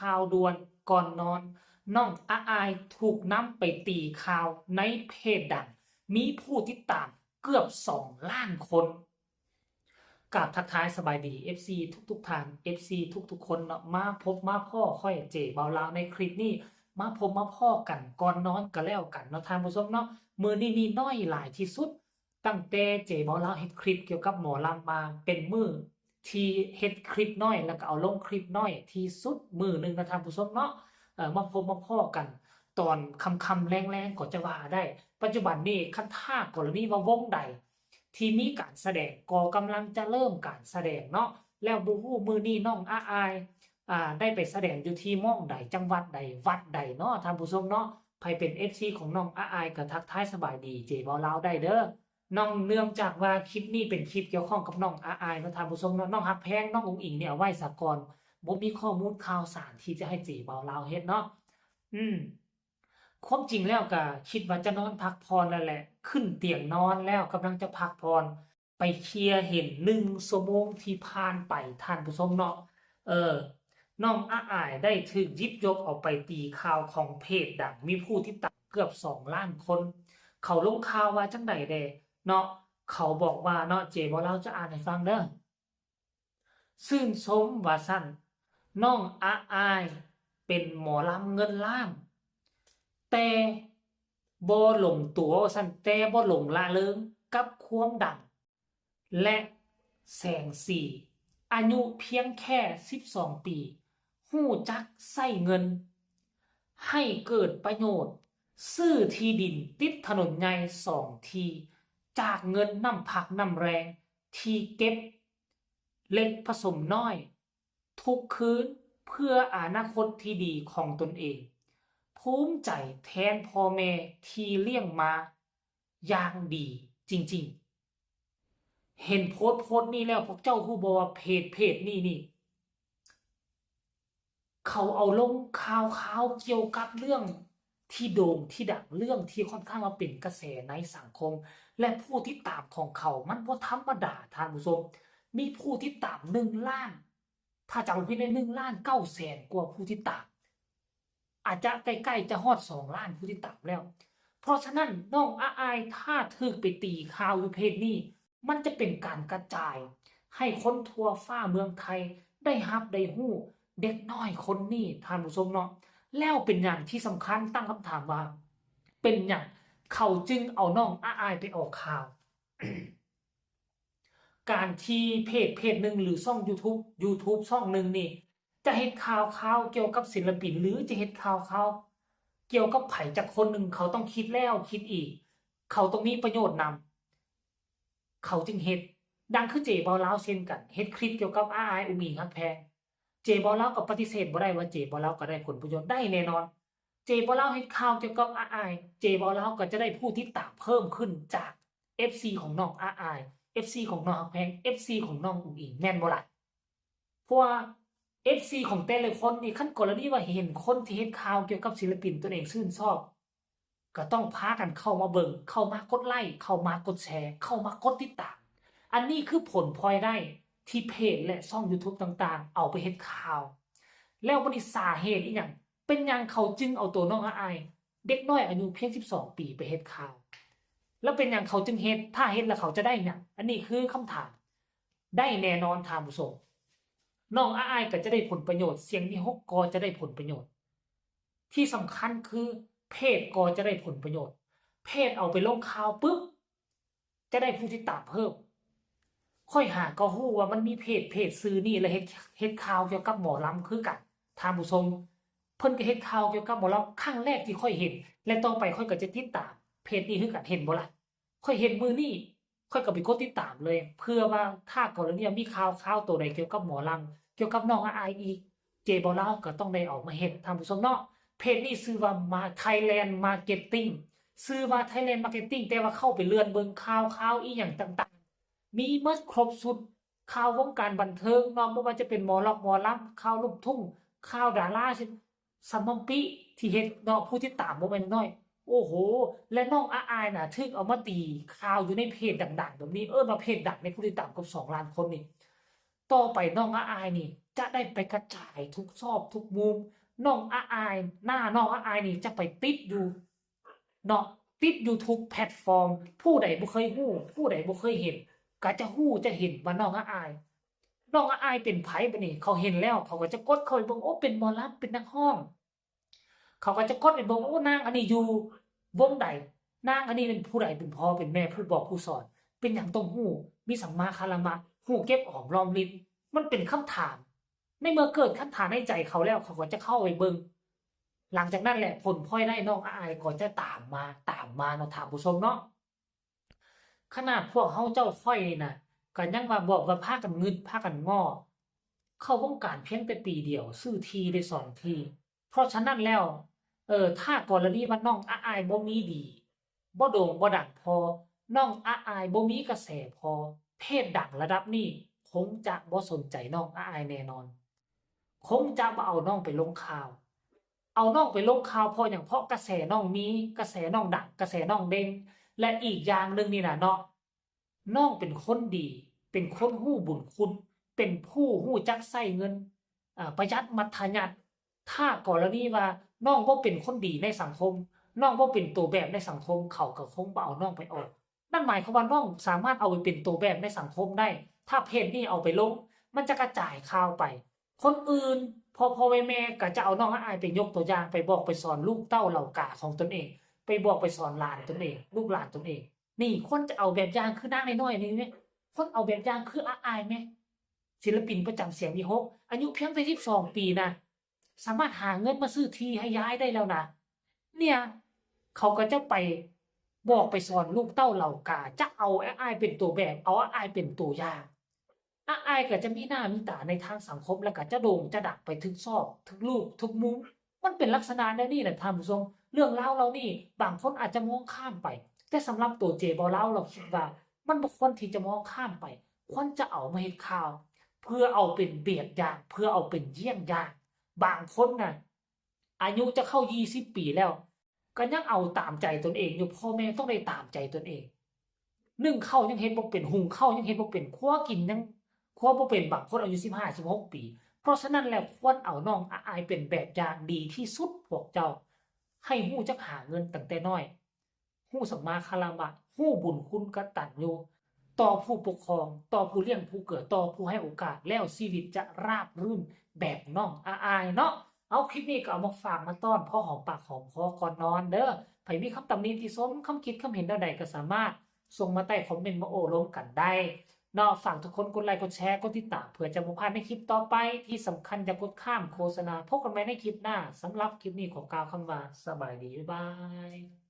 ຂ່າວດ່ວນກ່ອນນອນ, ນ້ອງອາອາຍຖືກນຳໄປຕີຂ່າວໃນເພຈດັງ ມີຜູ້ຕິດຕາມເກືອບສອງລ້ານຄົນ. ກາບທັກທາຍສະບາຍດີ ເອັຟຊີ ທຸກໆທ່ານ ເອັຟຊີ ທຸກໆຄົນເນາະ, ມາພົບມາພໍ້ຂ້ອຍເຈບ່າວລາວໃນຄລິບນີ້ ມາພົບມາພໍ້ກັນກ່ອນນອນກໍແລ້ວກັນເນາະທ່ານຜູ້ຊົມເນາະ. ມື້ນີ້ນີ້ນ້ອຍຫຼາຍທີ່ສຸດ ຕັ້ງແຕ່ເຈບ່າວລາວເຮັດຄລິບກ່ຽວກັບໝໍລຳມາ ເປັນມື້ທີ່ເຮັດຄລິບນ້ອຍ ແລ້ວກໍເອົາລົງຄລິບນ້ອຍທີ່ສຸດມື້ໜຶ່ງນະທ່ານຜູ້ຊົມເນາະ. ເອີ ມາພົບມາພໍ້ກັນຕອນຄ່ຳໆແລງໆກໍຈະວ່າໄດ້. ປັດຈຸບັນນີ້ ຄັນຖ້າກໍລະນີວ່າວົງໃດທີ່ມີການສະແດງກໍກຳລັງຈະເລີ່ມການສະແດງເນາະ, ແລ້ວບໍ່ຮູ້ມື້ນີ້ນ້ອງອາອາຍ ອ່າ ໄດ້ໄປສະແດງຢູ່ທີ່ໝ່ອງໃດ ຈັງຫວັດໃດ ວັດໃດເນາະທ່ານຜູ້ຊົມເນາະ. ໃຜເປັນເອັຟຊີຂອງນ້ອງອາອາຍກໍທັກທາຍສະບາຍດີເຈບ່າວລາວໄດ້ເດີ. ນ້ອງ ເນື່ອງຈາກວ່າຄລິບນີ້ເປັນຄລິບກ່ຽວຂ້ອງກັບນ້ອງອາອາຍເນາະທ່ານຜູ້ຊົມເນາະ, ນ້ອງຮັກແພງ ນ້ອງອຸງອິງນີ້ເອົາໄວ້ສາກ່ອນ, ບໍ່ມີຂໍ້ມູນຂ່າວສານທີ່ຈະໃຫ້ເຈບ່າວລາວເຮັດເນາະ. ອືມ ຄວາມຈິງແລ້ວກະຄິດວ່າຈະນອນພັກຜ່ອນແລ້ວແຫຼະ, ຂຶ້ນຕຽງນອນແລ້ວ ກຳລັງຈະພັກຜ່ອນ, ໄປເຄຍເຫັນໜຶ່ງຊົ່ວໂມງທີ່ຜ່ານໄປທ່ານຜູ້ຊົມເນາະ. ເອີ ນ້ອງອາອາຍໄດ້ຖືກຢິບຍົກເອົາໄປຕີຂ່າວຂອງເພຈດັງ ມີຜູ້ຕິດຕາມເກືອບສອງລ້ານຄົນ. ເຂົາລົງຂ່າວວ່າຈັ່ງໃດແດ່ເນາະ? ເຂົາບອກວ່າເນາະ ເຈບ່າວລາວຈະອ່ານໃຫ້ຟັງເດີ. ຊື່ນຊົມວ່າຊັ້ນ, ນ້ອງອາອາຍເປັນໝໍລຳເງິນລ້ານ ແຕ່ບໍ່ຫຼົງຕົວວ່າຊັ້ນ, ແຕ່ບໍ່ຫຼົງລະເລີງກັບຄວາມດັງ ແລະ ແສງສີ, ອາຍຸພຽງແຄ່ສິບສອງປີ, ຮູ້ຈັກໃຊ້ເງິນໃຫ້ເກີດປະໂຫຍດ, ຊື້ທີ່ດິນຕິດຖະໜົນໃຫຍ່ສອງທີ່ ຈາກເງິນນ້ຳພັກນ້ຳແຮງທີ່ເກັບເລັກປະສົມນ້ອຍທຸກຄືນ ເພື່ອອະນາຄົດທີ່ດີຂອງຕົນເອງ. ພູມໃຈແທນພໍ່ແມ່ທີ່ລ້ຽງມາຢ່າງດີຈິງໆ. ເຫັນໂພສ ໂພສນີ້ແລ້ວ ພວກເຈົ້າຮູ້ບໍ່ວ່າເພຈ ເພຈນີ້ນີ້ ເຂົາເອົາລົງຂ່າວຄາວກ່ຽວກັບເລື່ອງທີ່ໂດ່ງທີ່ດັງ, ເລື່ອງທີ່ຄ່ອນຂ້າງວ່າເປັນກະແສໃນສັງຄົມ ແລະ ຜູ້ຕິດຕາມຂອງເຂົາມັນບໍ່ທຳມະດາທ່ານຜູ້ຊົມ. ມີຜູ້ຕິດຕາມໜຶ່ງລ້ານ ຖ້າຈຳບໍ່ຜິດແມ່ນໜຶ່ງລ້ານເກົ້າແສນກວ່າຜູ້ຕິດຕາມ, ອາດຈະໃກ້ໆຈະຮອດສອງລ້ານຜູ້ຕິດຕາມແລ້ວ. ເພາະສະນັ້ນ ນ້ອງອາອາຍ ຖ້າຖືກໄປຕີຂ່າວຢູ່ເພຈນີ້ ມັນຈະເປັນການກະຈາຍໃຫ້ຄົນທົ່ວຟ້າເມືອງໄທໄດ້ຮັບໄດ້ຮູ້ເດັກນ້ອຍຄົນນີ້ທ່ານຜູ້ຊົມເນາະ. ແລ້ວເປັນຫຍັງທີ່ສຳຄັນ ຕັ້ງຄຳຖາມວ່າ ເປັນຫຍັງເຂົາຈຶ່ງເອົານ້ອງອາອາຍໄປອອກຂ່າວ? ການທີ່ເພຈ ເພຈໜຶ່ງ ຫຼື ຊ່ອງຢູທູບ ຢູທູບຊ່ອງໜຶ່ງນີ້ ຈະເຮັດຂ່າວຄາວກ່ຽວກັບສິນລະປິນ ຫຼື ຈະເຮັດຂ່າວຄາວກ່ຽວກັບໃຜຈັກຄົນໜຶ່ງ ເຂົາຕ້ອງຄິດແລ້ວຄິດອີກ, ເຂົາຕ້ອງມີປະໂຫຍດນຳ ເຂົາຈຶ່ງເຮັດ. ດັ່ງຄືເຈບ່າວລາວເຊັ່ນກັນ ເຮັດຄລິບກ່ຽວກັບອາອາຍ ອຸງອິງ ຮັກແພງ, ເຈບ່າວລາວກໍປະຕິເສດບໍ່ໄດ້ວ່າເຈບ່າວລາວກໍໄດ້ຜົນປະໂຫຍດ, ໄດ້ແນ່ນອນ. ເຈບ່າວລາວເຮັດຂ່າວກ່ຽວກັບອາອາຍ ເຈບ່າວລາວກໍຈະໄດ້ຜູ້ຕິດຕາມເພີ່ມຂຶ້ນຈາກເອັຟຊີຂອງນ້ອງອາອາຍ, ເອັຟຊີຂອງນ້ອງຮັກແພງ, ເອັຟຊີຂອງນ້ອງອຸງອິງ ແມ່ນບໍ່ລະ? ເພາະວ່າເອັຟຊີຂອງແຕ່ລະຄົນນີ້ ຄັນກໍລະນີວ່າເຫັນຄົນທີ່ເຮັດຂ່າວກ່ຽວກັບສິນລະປິນຕົນເອງຊື່ນຊອບ ກໍຕ້ອງພາກັນເຂົ້າມາເບິ່ງ, ເຂົ້າມາກົດໄລ້, ເຂົ້າມາກົດແຊ, ເຂົ້າມາກົດຕິດຕາມ. ອັນນີ້ຄືຜົນພອຍໄດ້ທີ່ເພຈ ແລະ ຊ່ອງຢູທູບຕ່າງໆ ເອົາໄປເຮັດຂ່າວ. ແລ້ວບັດນີ້ສາເຫດອີ່ຫຍັງ? ເປັນຫຍັງເຂົາຈຶ່ງເອົາໂຕນ້ອງອາອາຍ ເດັກນ້ອຍອາຍຸພຽງສິບສອງປີໄປເຮັດຂ່າວ? ແລ້ວເປັນຫຍັງເຂົາຈຶ່ງເຮັດ? ຖ້າເຮັດແລ້ວເຂົາຈະໄດ້ຫຍັງ? ອັນນີ້ຄືຄຳຖາມ. ໄດ້ແນ່ນອນທ່ານຜູ້ຊົມ, ນ້ອງອາອາຍກໍຈະໄດ້ຜົນປະໂຫຍດ, ສຽງວິຫົກກໍຈະໄດ້ຜົນປະໂຫຍດ, ທີ່ສຳຄັນຄືເພຈກໍຈະໄດ້ຜົນປະໂຫຍດ. ເພຈເອົາໄປລົງຂ່າວປຶບ ຈະໄດ້ຜູ້ຕິດຕາມເພີ່ມ. ຂ້ອຍຫາກໍຮູ້ວ່າມັນມີເພຈ ເພຈຊື່ນີ້ ແລະ ເຮັດ ເຮັດຂ່າວກ່ຽວກັບໝໍລຳຄືກັນທ່ານຜູ້ຊົມ. ເພິ່ນກໍເຮັດຂ່າວກ່ຽວກັບໝໍລຳ ຄັ້ງແລກທີ່ຂ້ອຍເຫັນ ແລະ ຕໍ່ໄປຂ້ອຍກໍຈະຕິດຕາມເພຈນີ້ຄືກັນ ເຫັນບໍ່ລະ? ຂ້ອຍເຫັນມື້ນີ້ ຂ້ອຍກໍໄປກົດຕິດຕາມເລີຍ ເພື່ອວ່າຖ້າກໍລະນີມີຂ່າວຄາວໂຕໃດກ່ຽວກັບໝໍລຳ ກ່ຽວກັບນ້ອງອາອາຍອີກ ເຈບ່າວລາວກໍຕ້ອງໄດ້ເອົາມາເຮັດທ່ານຜູ້ຊົມເນາະ. ເພຈນີ້ຊື່ວ່າ Thailand Marketing ຊື່ວ່າ Thailand Marketing ແຕ່ວ່າເຂົ້າໄປເລື່ອນເບິ່ງຂ່າວຄາວອີ່ຫຍັງຕ່າງໆ ມີໝົດຄົບຊຸດ ຂ່າວວົງການບັນເທີງເນາະ, ບໍ່ວ່າຈະເປັນໝໍລັອກໝໍລຳ, ຂ່າວລູກທຸ່ງ, ຂ່າວດາລາ ຊຳມອມປິທີ່ເຮັດເນາະ ຜູ້ຕິດຕາມບໍ່ແມ່ນນ້ອຍ. ໂອ້ໂຫ ແລະ ນ້ອງອາອາຍນະ ຖືກເອົາມາຕີຂ່າວຢູ່ໃນເພຈດັງໆແບບນີ້, ເອີ້ນວ່າເພຈດັງໃນຜູ້ຕິດຕາມເກືອບສອງລ້ານຄົນນີ້. ຕໍ່ໄປນ້ອງອາອາຍນີ້ຈ ຈະໄດ້ໄປກະຈາຍທຸກຊອກທຸກມຸມ. ນ້ອງອາອາຍ ໜ້ານ້ອງອາອາຍນີ້ຈະໄປຕິດຢູ່ເນາະ ຕິດຢູ່ທຸກແພລດຟອມ. ຜູ້ໃດບໍ່ເຄີຍຮູ້, ຜູ້ໃດບໍ່ເຄີຍເຫັນ ກໍຈະຮູ້ຈະເຫັນວ່ານ້ອງອາອາຍ ນ້ອງອາອາຍເປັນໃຜ. ບັດນີ້ເຂົາເຫັນແລ້ວ ເຂົາກໍຈະກົດເຂົ້າໄປເບິ່ງ ໂອ້ ເປັນໝໍລຳ ເປັນນັກຮ້ອງ. ເຂົາກໍຈະກົດໄປເບິ່ງ ໂອ້ ນາງອັນນີ້ຢູ່ວົງໃດ? ນາງອັນນີ້ເປັນຜູ້ໃດ? ເປັນພໍ່ເປັນແມ່ ຜູ້ບອກຜູ້ສອນ? ເປັນຫຍັງຕ້ອງຮູ້? ມີສຳມາຄາລະມະ, ຮູ້ເກັບອອມລອມລິບ. ມັນເປັນຄຳຖາມ. ໃນເມື່ອເກີດຄຳຖາມໃນໃຈເຂົາແລ້ວ ເຂົາກໍຈະເຂົ້າໄປເບິ່ງ. ຫຼັງຈາກນັ້ນແຫຼະ ຜົນພອຍໄດ້ນ້ອງອາອາຍກໍຈະຕາມມາ, ຕາມມາເນາະທ່ານຜູ້ຊົມເນາະ. ຂະໜາດພວກເຮົາເຈົ້າຂ້ອຍນີ້ນະ ກໍຍັງວ່າບອກວ່າພາກັນງຶດ ພາກັນງໍ້ ເຂົ້າວົງການພຽງແຕ່ປີດຽວ ຊື້ທີ່ໄດ້ສອງທີ່. ເພາະສະນັ້ນແລ້ວ ເອີ ຖ້າກໍລະນີວ່ານ້ອງອາອາຍບໍ່ມີດີ ບໍ່ໂດ່ງບໍ່ດັງພໍ, ນ້ອງອາອາຍບໍ່ມີກະແສພໍ, ເພຈດັງລະດັບນີ້ຄົງຈະບໍ່ສົນໃຈນ້ອງອາອາຍແນ່ນອນ. ຄົງຈະບໍ່ເອົານ້ອງໄປລົງຂ່າວ. ເອົານ້ອງໄປລົງຂ່າວເພາະຫຍັງ? ເພາະກະແສນ້ອງມີ, ກະແສນ້ອງດັງ, ກະແສນ້ອງເດັ່ນ. ແລະ ອີກຢ່າງໜຶ່ງນີ້ນະເນາະ, ນ້ອງເປັນຄົນດີ, ເປັນຄົນຮູ້ບຸນຄຸນ, ເປັນຜູ້ຮູ້ຈັກໃຊ້ເງິນ, ອາ, ປະຢັດມັດທະຍັດ. ຖ້າກໍລະນີວ່ານ້ອງບໍ່ເປັນຄົນດີໃນສັງຄົມ, ນ້ອງບໍ່ເປັນໂຕແບບໃນສັງຄົມ, ເຂົາກໍຄົງບໍ່ເອົານ້ອງໄປອອກ. ນັ້ນໝາຍຄວາມວ່ານ້ອງສາມາດເອົາໄປເປັນໂຕແບບໃນສັງຄົມໄດ້. ຖ້າເພຈນີ້ເອົາໄປລົງ, ມັນຈະກະຈາຍຂ່າວໄປຄົນອື່ນ, ພໍ່ໆແມ່ໆກໍຈະເອົານ້ອງອາອາຍໄປຍົກຕົວຢ່າງ, ໄປບອກໄປສອນລູກເຕົ້າເຫຼົ່າກາຂອງຕົນເອງ, ໄປບອກໄປສອນຫຼານຕົນເອງ, ລູກຫຼານຕົນເອງ. ນີ້ຄວນຈະເອົາແບບຢ່າງຄືນາງນ້ອຍໆນີ້ແມ, ຄວນເອົາແບບຢ່າງຄືອາອາຍແມ, ສິນລະປິນປະຈຳສຽງວີຫົກ ອາຍຸພຽງແຕ່ສິບສອງປີນະ, ສາມາດຫາເງິນມາຊື້ທີ່ໃຫ້ຍາຍໄດ້ແລ້ວນະ. ເນ່ຍ ເຂົາກໍຈະໄປບອກໄປສອນລູກເຕົ້າເຫຼົ່າກາ, ຈະເອົາອາອາຍເປັນຕົວແບບ, ເອົາອາອາຍເປັນຕົວຢ່າງ. ອາອາຍກໍຈະມີໜ້າມີຕາໃນທາງສັງຄົມ ແລ້ວກໍຈະໂດ່ງຈະດັງໄປທຸກຊອກ, ທຸກລູກ, ທຸກມຸມ. ມັນເປັນລັກສະນະແນວນີ້ແຫຼະທ່ານຜູ້ຊົມ. ເລື່ອງລາວເຫຼົ່ານີ້ບາງຄົນອາດຈະມອງຂ້າມໄປ, ແຕ່ສຳລັບໂຕເຈບໍ່ລາວ ລາວຄິດວ່າມັນບໍ່ຄວນທີ່ຈະມອງຂ້າມໄປ, ຄວນຈະເອົາມາເຮັດຂ່າວ ເພື່ອເອົາເປັນແບບຢ່າງ, ເພື່ອເອົາເປັນເຢ້ຽງຢ່າງ. ບາງຄົນນະ ອາຍຸຈະເຂົ້າຊາວປີແລ້ວ ກໍຍັງເອົາຕາມໃຈຕົນເອງຢູ່, ພໍ່ແມ່ຕ້ອງໄດ້ຕາມໃຈຕົນເອງ. ໜຶ້ງເຂົ້າຍັງເຮັດບໍ່ເປັນ, ຫຸງເຂົ້າຍັງເຮັດບໍ່ເປັນ, ຄົວກິນຍັງຄົວບໍ່ເປັນ, ບາງຄົນອາຍຸສິບຫ້າ ສິບຫົກປີ. ເພາະສະນັ້ນແລ້ວ ຄວນເອົານ້ອງອາອາຍເປັນແບບຢ່າງດີທີ່ສຸດ. ພວກເຈົ້າໃຫ້ຮູ້ຈັກຫາເງິນຕັ້ງແຕ່ນ້ອຍ, ຮູ້ສຳມາຄາລະມະ, ຮູ້ບຸນຄຸນກະຕັນຍູ ຕໍ່ຜູ້ປົກຄອງ, ຕໍ່ຜູ້ລ້ຽງຜູ້ເກືອ, ຕໍ່ຜູ້ໃຫ້ໂອກາດ, ແລ້ວຊີວິດຈະລາບລື່ນແບບນ້ອງອາອາຍເນາະ. ເອົາ ຄລິບນີ້ກໍເອົາມາຝາກມາຕ້ອນພໍຫອມປາກຫອມຄໍກ່ອນນອນເດີ້. ໃຜມີຄຳຕຳໜິຕິຊົມ, ຄຳຄິດຄຳເຫັນແນວໃດກໍສາມາດສົ່ງມາໃຕ້ຄອມເມັນມາໂອ້ລົມກັນໄດ້ເນາະ. ຝາກທຸກຄົນກົດໄລກົດແຊ ກົດຕິດຕາມ ເພື່ອຈະບໍ່ພາດໃນຄລິບຕໍ່ໄປ. ທີ່ສຳຄັນຢ່າກົດຂ້າມໂຄສະນາ. ພົບກັນໃໝ່ໃນຄລິບໜ້າ. ສຳລັບຄລິບນີ້ຂໍກ່າວຄຳວ່າ ສະບາຍດີ, ບາຍບາຍ.